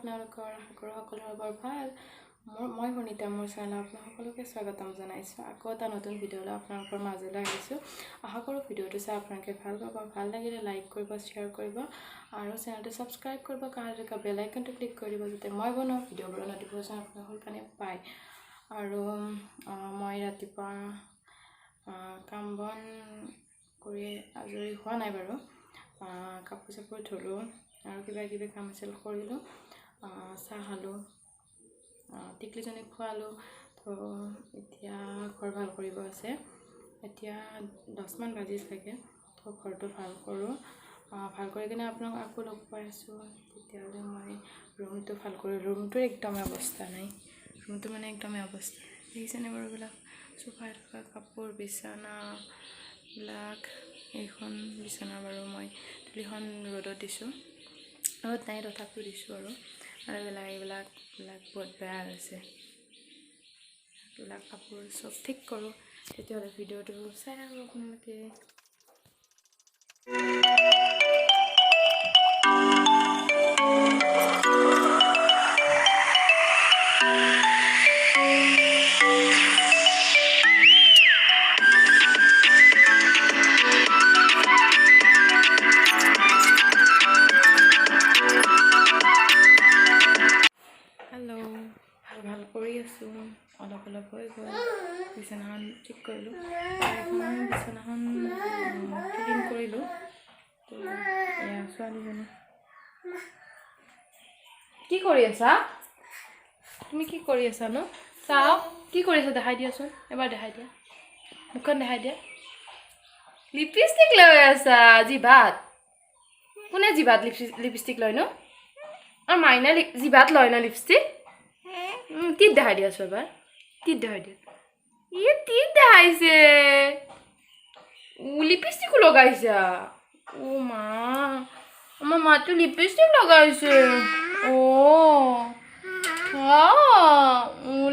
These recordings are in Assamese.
আপোনালোকৰ? আশা কৰোঁ সকলোৰে বৰ ভাল। মই সুনীতা, মোৰ চেনেলত আপোনাক সকলোকে স্বাগতম জনাইছোঁ। আকৌ এটা নতুন ভিডিঅ'লৈ আপোনালোকৰ মাজলৈ আহিছোঁ। আশা কৰোঁ ভিডিঅ'টো চাই আপোনালোকে ভাল পাব। ভাল লাগিলে লাইক কৰিব, শ্বেয়াৰ কৰিব আৰু চেনেলটো ছাবস্ক্ৰাইব কৰিব। কাষত থকা বেল আইকনটো ক্লিক কৰি দিব, যাতে মই বনোৱা ভিডিঅ'বোৰৰ ন'টিফিকেশ্যন আপোনালোকে সোনকালে পায়। আৰু মই ৰাতিপুৱা কাম বন কৰি আজৰি হোৱা নাই বাৰু, কাপোৰ চাপোৰ ধুলোঁ আৰু কিবা কিবি কাম আছিল কৰিলোঁ, চাহ খালোঁ, টিকলিজনীক খোৱালোঁ। তো এতিয়া ঘৰ ভাল কৰিব আছে। এতিয়া 10মান বাজি চাগে, তো ঘৰটো ভাল কৰোঁ। ভাল কৰি কিনে আপোনাক আকৌ লগ পাই আছোঁ। তেতিয়াহ'লে মই ৰুমটো ভাল কৰোঁ। ৰুমটোৰ একদমেই অৱস্থা নাই, ৰুমটো মানে একদমেই অৱস্থা দেখিছেনে বাৰু? এইবিলাক চোফাই থকা কাপোৰ, বিচনা এইবিলাক, এইখন বিচনা বাৰু মই তুলিখন ৰ'দত দিছোঁ, ৰ'দ নাই তথাপিও দিছোঁ। আৰু এইবিলাক এইবিলাক এইবিলাক বহুত বেয়া হৈছে। এইবিলাক কাপোৰ চব ঠিক কৰোঁ। তেতিয়াহ'লে ভিডিঅ'টো চাই থাকক আপোনালোকে। ভাল কৰি আছোঁ, অলপ অলপ হৈ গ'ল। বিচনাখন ঠিক কৰিলোঁ, এখন বিচনাখন ক্লিন কৰিলোঁ। তো এয়া ছোৱালীজনী কি কৰি আছা তুমি? কি কৰি আছা নো? চাওক কি কৰি আছা, দেখাই দিয়াচোন এবাৰ, দেখাই দিয়া, মুখখন দেখাই দিয়া। লিপষ্টিক লৈ আছা জিভাত? কোনে জিভাত লিপষ্টিক লয় নো? আৰু মাইনা জিভাত লয় ন লিপষ্টিক? তীত দেখাই দিয়াচোন এবাৰ, তীত দেখাই দিয়া। ই তীত দেখাইছে, লিপষ্টিকো লগাইছা। অ' মা, আমাৰ মাটো লিপষ্টিক লগাইছে। অ'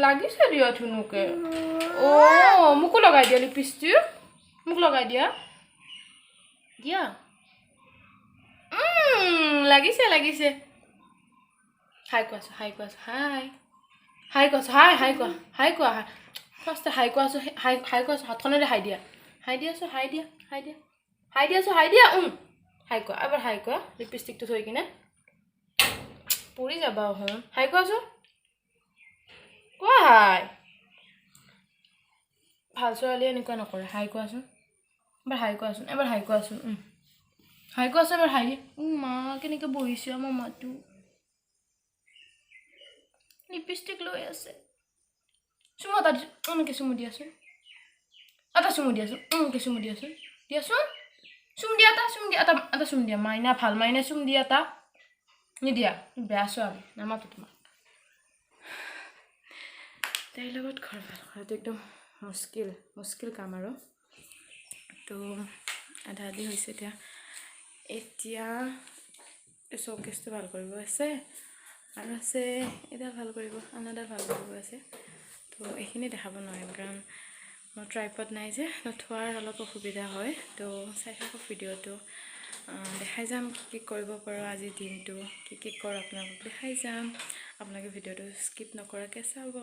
লাগিছে দিয়া ধুনুকে। অ' মোকো লগাই দিয়া লিপষ্টিক, মোক লগাই দিয়া, দিয়া। লাগিছে লাগিছে। হাই কোৱাচোন, হাই কোৱাচোন, হাই হাই কোৱাচোন, হাই হাই কোৱা, হাই কোৱা, হাই ফাৰ্ষ্ট হাই কোৱাচোন, হাই হাই কোৱাচোন, হাতখনেৰে হাই দিয়া, হাই দিয়াচোন, হাই দিয়া, হাই দিয়া, হাই দিয়াচোন, হাই দিয়া। হাই কোৱা এবাৰ, হাই কোৱা। লিপষ্টিকটো থৈ কিনে পৰি যাবা। শুন, হাই কোৱাচোন, কোৱা হাই। ভাল ছোৱালীয়ে এনেকুৱা নকৰে। হাই কোৱাচোন এবাৰ, হাই কোৱাচোন এবাৰ, হাই কোৱাচোন, হাই কোৱাচোন এবাৰ, হাই দিয়া। মা কেনেকৈ বহিছে আমাৰ মাটো, লিপষ্টিক লৈ আছে। চুমু এটা দিছোঁ, এনেকৈ চুমু দিয়াচোন, এটা চুমু দিয়াচোন, এনেকৈ চুমু দিয়াচোন, দিয়াচোন, চুম দিয়া এটা, চুম দিয়া এটা, এটা চুম দিয়া। মাইনা ভাল মাইনা, চুম দিয়া এটা। নিদিয়া, বেয়া ছোৱালী, নামাতো তোমাক। তাইৰ লগত ঘৰ ভাল কৰাটো একদম মুস্কিল, মুস্কিল কাম আৰু। তো আধা আধি হৈছে এতিয়া। এতিয়া চৌকেছটো ভাল কৰিব আছে, আৰু আছে এডাল ভাল কৰিব, আনডাল ভাল কৰিব আছে। তো এইখিনি দেখাব নোৱাৰিম, কাৰণ মোৰ ট্ৰাইপড নাই যে, থোৱাৰ অলপ অসুবিধা হয়। তো চাই থাকক ভিডিঅ'টো, দেখাই যাম কি কি কৰিব পাৰোঁ আজিৰ দিনটো, কি কি কৰোঁ আপোনালোকক দেখাই যাম। আপোনালোকে ভিডিঅ'টো স্কিপ নকৰাকৈ চাব,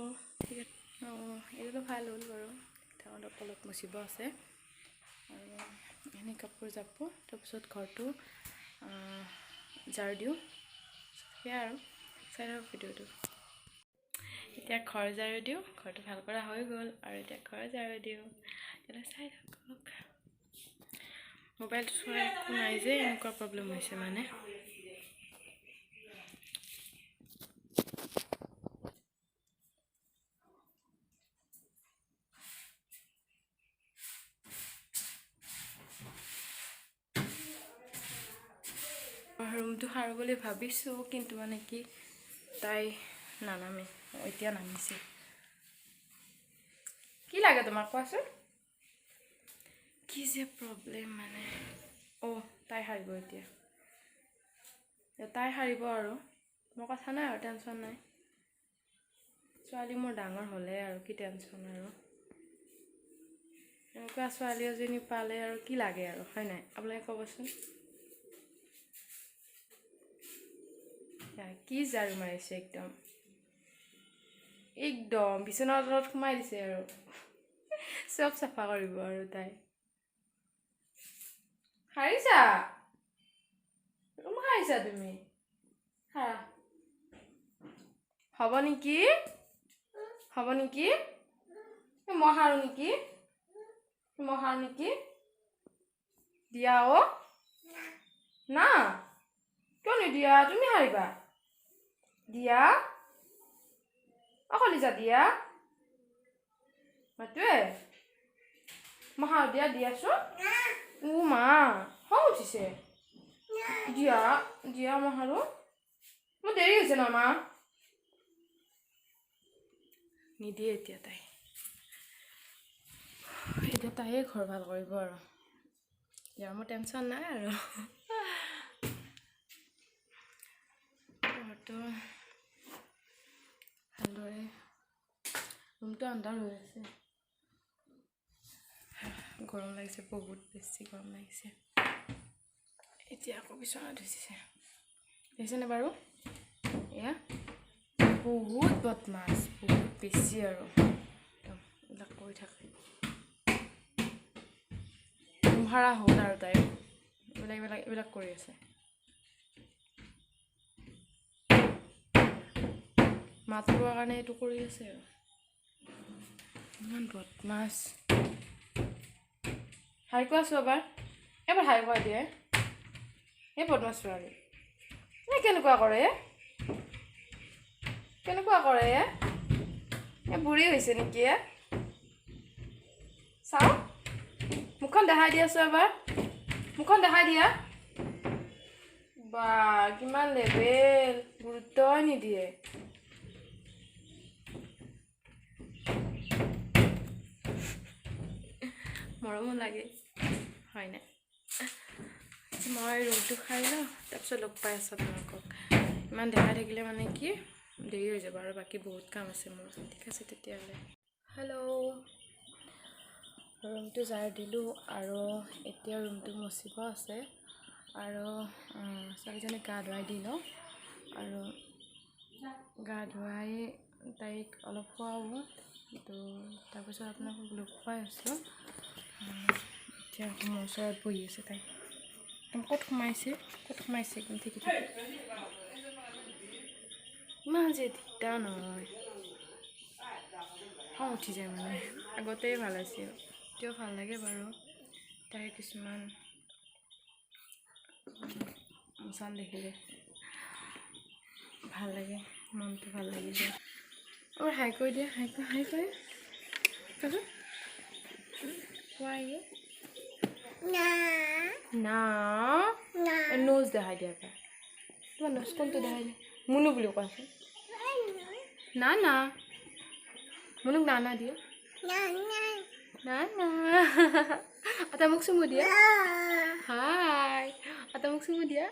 ঠিক আছে? অঁ, এইটোতো ভাল হ'ল বাৰু, এতিয়া অলপ অলপ মুচিব আছে আৰু এনে কাপোৰ জাপো, তাৰপিছত ঘৰটো ঝাৰু দিওঁ, সেয়া আৰু। চাই থাকক ভিডিঅ'টো। এতিয়া ঘৰ ঝাৰু দিওঁ, ঘৰটো ভাল কৰা হৈ গ'ল আৰু এতিয়া ঘৰ ঝাৰু দিওঁ, তেতিয়া চাই থাকক। মোবাইলটো চোৱা একো নাই যে, এনেকুৱা প্ৰব্লেম হৈছে মানে। ৰুমটো সাৰো বুলি ভাবিছোঁ, কিন্তু মানে কি তাই নানামে, এতিয়া নামিছে। কি লাগে তোমাক কোৱাচোন? কি যে প্ৰব্লেম মানে। অ' তাই সাৰিব এতিয়া, তাই সাৰিব আৰু মোৰ কথা নাই আৰু, টেনশ্যন নাই। ছোৱালী মোৰ ডাঙৰ হ'লে আৰু কি টেনশ্যন আৰু, এনেকুৱা ছোৱালী এজনী পালে আৰু কি লাগে আৰু, হয় নাই? আপোনালোকে ক'বচোন। কি ঝাৰু মাৰিছে একদম একদম বিচনাৰ তলত সোমাই দিছে আৰু চব চাফা কৰিব আৰু তাই। সাৰিছা? ৰুম সাৰিছা তুমি? সাৰা হ'ব নেকি? হ'ব নেকি? মই সাৰো নেকি? মই সাৰো নেকি? দিয়া অ'। না, কিয় নিদিয়া? তুমি সাৰিবা। দিয়া অ', কলিজা দিয়া। মাতুৱে, মই সাৰো দিয়া, দিয়াচোন। উ মা, খং উঠিছে। দিয়া দিয়া, মই সাৰো। মোৰ দেৰি হৈছে ন মা। নিদিয়ে এতিয়া তাই। এতিয়া তাইয়ে ঘৰ ভাল কৰিব আৰু এতিয়া মোৰ টেনশ্যন নাই আৰু। ঘৰটো ভালদৰে, ৰুমটো আন্ধাৰ হৈ আছে, গৰম লাগিছে, বহুত বেছি গৰম লাগিছে। এতিয়া আকৌ বিচনাত উঠিছে, দেখিছেনে বাৰু? এয়া বহুত বদমাছ, বহুত বেছি আৰু একদম এইবিলাক কৰি থাকে। ৰুম সাৰা হ'ল আৰু তাইৰ এইবিলাক এইবিলাক এইবিলাক কৰি আছে। মাত পোৱাৰ কাৰণে এইটো কৰি আছে আৰু। ইমান বদমাছ। হাই কোৱাচোন এবাৰ, এবাৰ হাই কোৱা দিয়ে। এই বদমাছ ছোৱালী, এই কেনেকুৱা কৰে, কেনেকুৱা কৰে? এই বুঢ়ী হৈছে নেকি? এ চাওঁ, মুখখন দেখাই দিয়াচোন এবাৰ, মুখখন দেখাই দিয়া। বা কিমান লেবেল, গুৰুত্বই নিদিয়ে। মৰমো লাগে হয়নে? মই ৰুমটো খাই লওঁ, তাৰপিছত লগ পাই আছোঁ আপোনালোকক। ইমান দেখাই থাকিলে মানে কি দেৰি হৈ যাব আৰু বাকী বহুত কাম আছে মোৰ। ঠিক আছে তেতিয়াহ'লে। হেল্ল', ৰুমটো ঝাৰ দিলোঁ আৰু এতিয়া ৰুমটো মচিব আছে আৰু ছোৱালীজনীক গা ধুৱাই দি লওঁ আৰু গা ধুৱাই তাইক অলপ খুৱাওঁ। তো তাৰপিছত আপোনালোকক লগ পাই আছোঁ। এতিয়া মোৰ ওচৰত বহি আছে তাই। একদম ক'ত সোমাইছে, ক'ত সোমাইছে একদম ঠিকে ঠিকে। ইমান যে দিগদাৰ নহয়, খং উঠি যায় মানে। আগতেই ভাল আছিল, এতিয়াও ভাল লাগে বাৰু। তাইৰ কিছুমান মোচন দেখিলে ভাল লাগে, মনটো ভাল লাগি যায়। অ' হাই কৰি দিয়া, হাই কৰি, হাই কৰি কোৱাচোন। কোৱা না, নোজ দেখাই দিয়া এবাৰ। তোমাৰ নোজ কোনটো দেখাই দিয়া? মুনু বুলি কোৱাচোন। না না, মুনুক না না দিয়া। না না, এটা মোক চুমু দিয়া। হাই, এটা মোক চুমু দিয়া।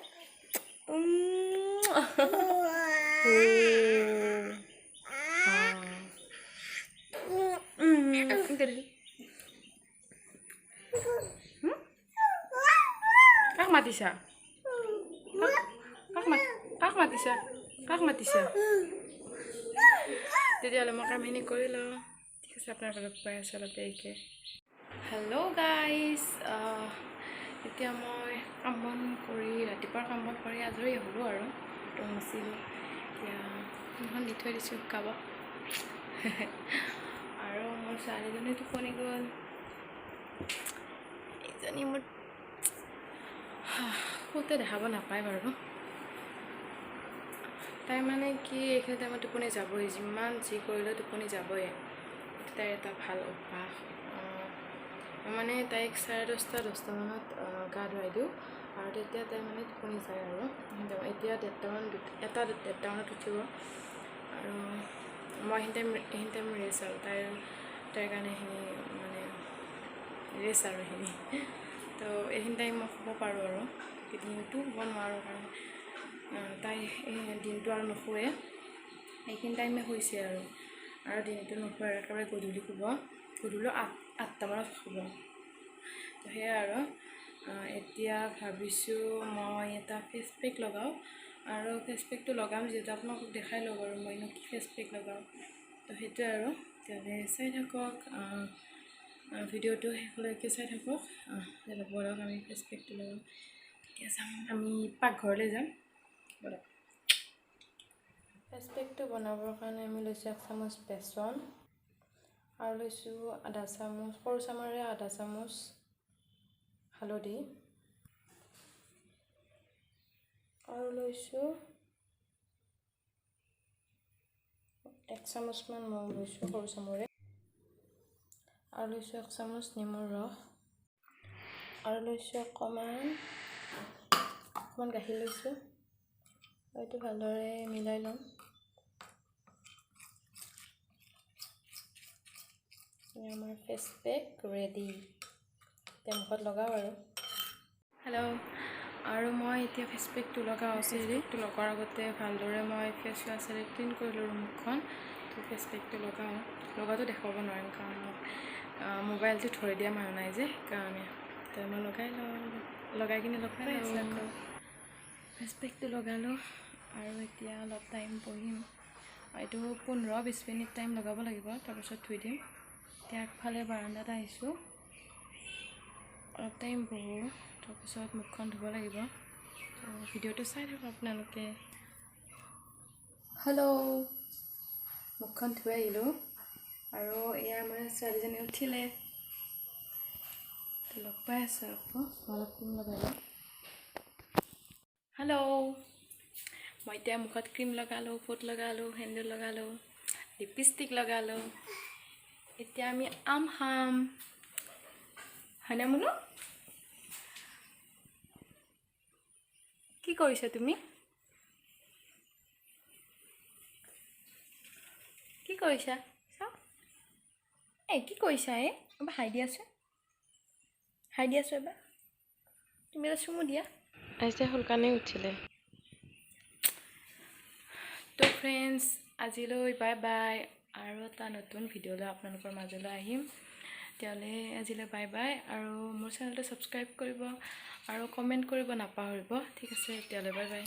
কাক মাতিছা? কাক মাতিছা? কাক মাতিছা? তেতিয়াহ'লে মই কামখিনি কৰি লওঁ। ঠিক আছে, আপোনালোক লগ পাই আছোঁ অলপ দেৰিকৈ। হেল্ল' গাইজ, এতিয়া মই কাম বন কৰি, ৰাতিপুৱাৰ কাম বন কৰি আজৰি হ'লোঁ আৰু ঘৰটো মুচিলোঁ। এতিয়া ফেনখন দি থৈ দিছোঁ শুকাব। আৰু মোৰ ছোৱালীজনী টোপনি গ'ল। এইজনী মোৰ শুতে দেখাব নাপায় বাৰু। তাই মানে কি এইখিনি টাইমত টোপনি যাবই, যিমান যি কৰিলেও টোপনি যাবই। এইটো তাইৰ এটা ভাল অভ্যাস। মানে তাইক 10:30 10টামানত গা ধুৱাই দিওঁ আৰু তেতিয়া তাই মানে টোপনি যায় আৰু। এতিয়া 1:30মান, 1টা 1:30মানত উঠিব আৰু মই এইখিনি টাইম ৰেষ্ট আৰু তাইৰ কাৰণে এইখিনি মানে ৰেষ্ট আৰু এইখিনি। তো এইখিনি টাইম মই শুব পাৰোঁ আৰু দিনটো শুব নোৱাৰোঁ, কাৰণ তাই এই দিনটো আৰু নুশুৱে। এইখিনি টাইমে শুইছে আৰু, আৰু দিনটো নুশুৱে আৰু একেবাৰে গধূলি শুব, গধূলি 8টামানত শুব। তো সেয়াই আৰু। এতিয়া ভাবিছোঁ মই এটা ফেচ পেক লগাওঁ। আৰু ফেচ পেকটো লগাম যিহেতু আপোনালোকক দেখাই লওঁ বাৰু মইনো কি ফেচ পেক লগাওঁ। তো সেইটোৱে আৰু, তেতিয়াহ'লে চাই থাকক ভিডিঅ'টো শেষলৈকে চাই থাকক। ব'লক আমি ফেচ পেকটো লগাওঁ। এতিয়া যাম আমি পাকঘৰলৈ যাম, ব'লক। ফেচ পেকটো বনাবৰ কাৰণে আমি লৈছোঁ 1 চামুচ বেচন আৰু লৈছোঁ আধা চামুচ, সৰু চামুচেৰে আধা চামুচ হালধি আৰু লৈছোঁ 1 চামুচমান মৌ লৈছোঁ সৰু চামুচেৰে আৰু লৈছোঁ 1 চামুচ নেমুৰ ৰস আৰু লৈছোঁ অকণমান গাখীৰ লৈছোঁ। এইটো ভালদৰে মিলাই ল'ম। আমাৰ ফেচ পেক ৰেডি। এতিয়া মুখত লগাওঁ আৰু। হেল্ল', আৰু মই এতিয়া ফেচ পেকটো লগাওঁ। ফেচ পেকটো লগোৱাৰ আগতে ভালদৰে মই ফেচ ৱাছেৰে ক্লিন কৰিলোঁ মুখখন। তো ফেচ পেকটো লগাওঁ, লগাটো দেখুৱাব নোৱাৰিম কাৰণ মোক মোবাইলটো ধৰি দিয়া মানুহ নাই যে, সেইকাৰণে। তো মই লগাই লওঁ, লগাই কিনে লগ পাই আছোঁ। আকৌ ফেচ পেকটো লগালোঁ আৰু এতিয়া অলপ টাইম বহিম। এইটো 15-20 মিনিট টাইম লগাব লাগিব, তাৰপিছত ধুই দিম। এতিয়া আগফালে বাৰাণ্ডাত আহিছোঁ, অলপ টাইম বহোঁ, তাৰপিছত মুখখন ধুব লাগিব। তো ভিডিঅ'টো চাই থাকক আপোনালোকে। হেল্ল', মুখখন ধুই আহিলোঁ আৰু এয়া আমাৰ ছোৱালীজনী উঠিলে। তো লগ পাই আছোঁ আকৌ, অলপ ক্ৰীম লগাই লওঁ। হেল্ল', মই এতিয়া মুখত ক্ৰীম লগালোঁ, ফুট লগালোঁ, সেন্দুৰ লগালোঁ, লিপষ্টিক লগালোঁ। এতিয়া আমি আম খাম, হয়নে মুনু? কি কৰিছা তুমি? কি কৰিছা চাওঁ? এই কি কৰিছা? এই এবাৰ হাই দিয়াচোন, হাই দিয়াচোন এবাৰ। তুমি এটা চুমু দিয়া। আজি সোনকালে উঠিলে। তো ফ্ৰেণ্ডছ, আজিলৈ বাই বাই। আৰু এটা নতুন ভিডিঅ'লৈ আপোনালোকৰ মাজলৈ আহিম। তেতিয়াহ'লে আজিলৈ বাই বাই। আৰু মোৰ চেনেলটো ছাবস্ক্ৰাইব কৰিব আৰু কমেণ্ট কৰিব নাপাহৰিব। ঠিক আছে, তেতিয়াহ'লে বাই বাই।